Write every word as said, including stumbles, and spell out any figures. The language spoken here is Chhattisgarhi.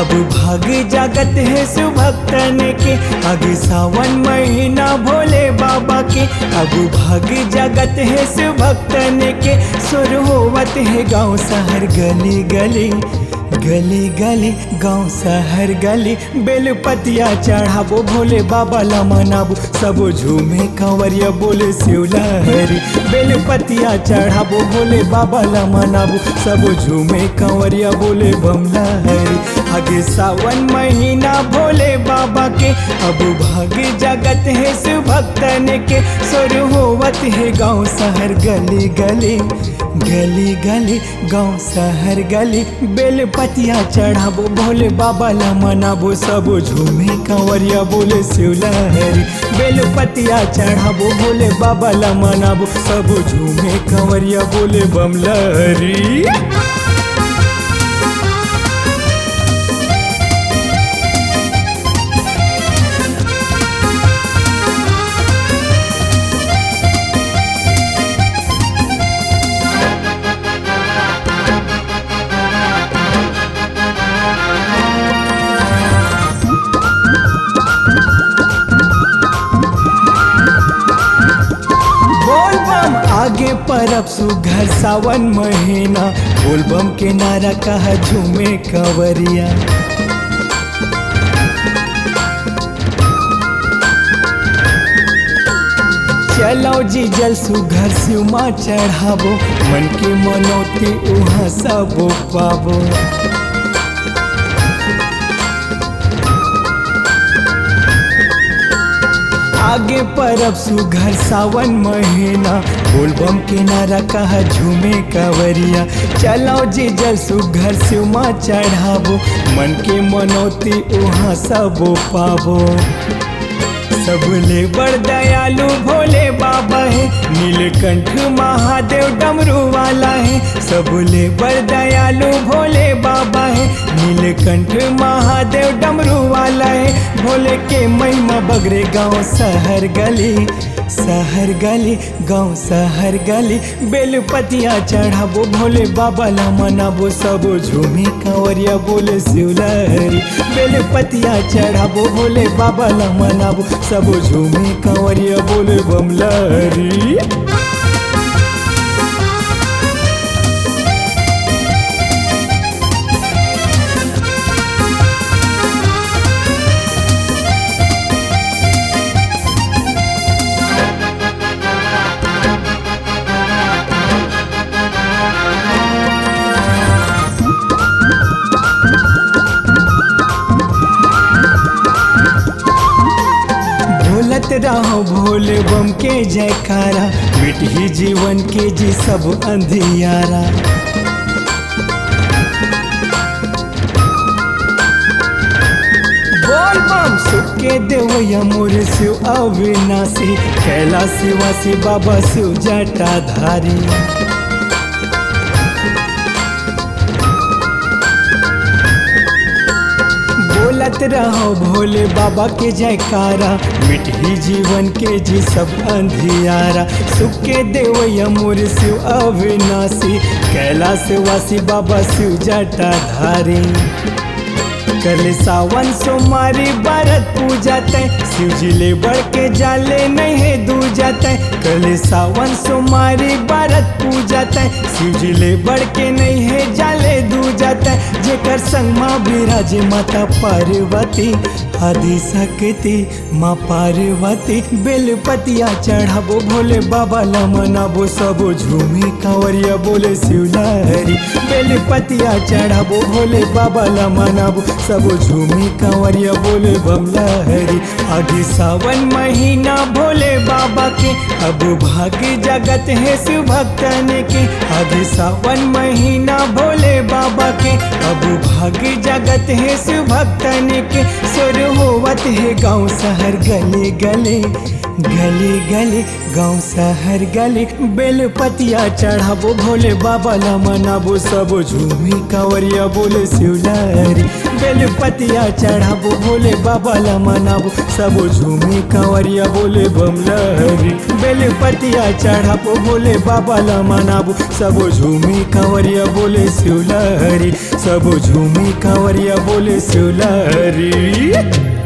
अब भाग जागत हे शिव भक्तन के, आगे सावन महीना भोले बाबा के। अब भाग जागत हे शिव भक्तन के, सुर होवत हे गांव शहर गली गली, गली गली, गांव शहर गली। बेल पतिया चढ़ाबो भोले बाबा ला मनाबो, सबो झूमे कंवरिया बोले शिव लहरी। बेल पतिया चढ़ाबो भोले बाबा ला मनाबो, सबो झूमे कंवरिया बोले बम लहरी। आगे सावन महीना भोले बाबा के, अब भाग जागत हे शिव भक्तन के, सुर होवत हे गांव शहर गली गली, गली गली, गांव शहर गली। बेल पतिया चढ़ाबो भोले बाबा ला मनाबो, सबो झूमे कंवरिया बोले शिव लहरी। बेल पतिया चढ़ाबो भोले बाबा ला मनाबो, सबो झूमे कंवरिया बोले बम लहरी। बोल बम आगे परब सुघर सावन महीना, बोल बम के नारा कहा झूमे कंवरिया। चलो जी जल सुघर शिव मा चढ़ाबो, मन के मनौती उहाँ सबो पाबो। आगे परब सुघर सावन महीना, बोल बम के नारा कहा झूमे कंवरिया। चलो जी जल सुघर शिव मा चढ़ाबो, मन के मनौती उहाँ सबो पाबो। सबले बड़ दयालु भोले बाबा हे, नीलकंठ महादेव डमरू वाला हे। सबले बड़ दयालु भोले बाबा हे, नीलकंठ महादेव डमरू वाला हे। भोले के महिमा बगरे गांव शहर गली, शहर गली, गांव शहर गली। बेल पतिया चढ़ाबो भोले बाबा ला मनाबो, सबो झूमे कंवरिया बोले शिव लहरी। बेल पतिया चढ़ाबो भोले बाबा ला मनाबो, सबो झूमे कंवरिया बोले बम लहरी। बोलत रहो भोले बम के जयकारा, मिटही जीवन के जी सब अंधियारा। बोल बम सुख के देवैया मोर शिव अविनाशी, कैलाश निवासी बाबा शिव जटाधारी। बोलत रहो भोले बाबा के जयकारा, मिटही जीवन के जी सब अंधियारा। सुख के देवैया मोर शिव अविनाशी, कैलाश वासी बाबा शिव जटाधारी। कल सावन सोमवारी बरत पूजा तै, शिव जी ले बढ़ के जाले नहीं है दूजा तै। कल सावन सोमवारी बरत पूजा तै, शिव जी ले बढ़ के नहीं है जाले दूजा तै। जेकर संग मा विराजे माता पार्वती, आदि शक्ति माँ पार्वती। बेल पतिया चढ़ाबो भोले बाबा ला मनाबो, सबो झूमे कांवरिया बोले शिव लहरी। बेल पतिया चढ़ाबो भोले बाबा ला मनाबो, सबो झूमे कांवरिया बोले बम लहरी। आगे सावन महीना भोले बाबा के, अब भाग जागत हे शिव भक्तन के। आगे सावन महीना भोले बाबा के, अब भाग जागत हे शिव भक्तन के। सुर होवत हे गांव शहर गली गली, गली गली, गांव शहर गली। बेल पतिया चढ़ाबो भोले बाबा ला मनाबो, सबो झूमे कांवरिया बोले शिव लहरी। बेल पतिया चढ़ाबो, भोले बाबा ला मनाबो, सबो झूमी कांवरिया बोले बम लहरी। बेल पतिया चढ़ाबो, भोले बाबा ला मनाबो, सबो झूमी कांवरिया बोले शिव लहरी, सबो झूमी कांवरिया बोले शिव लहरी।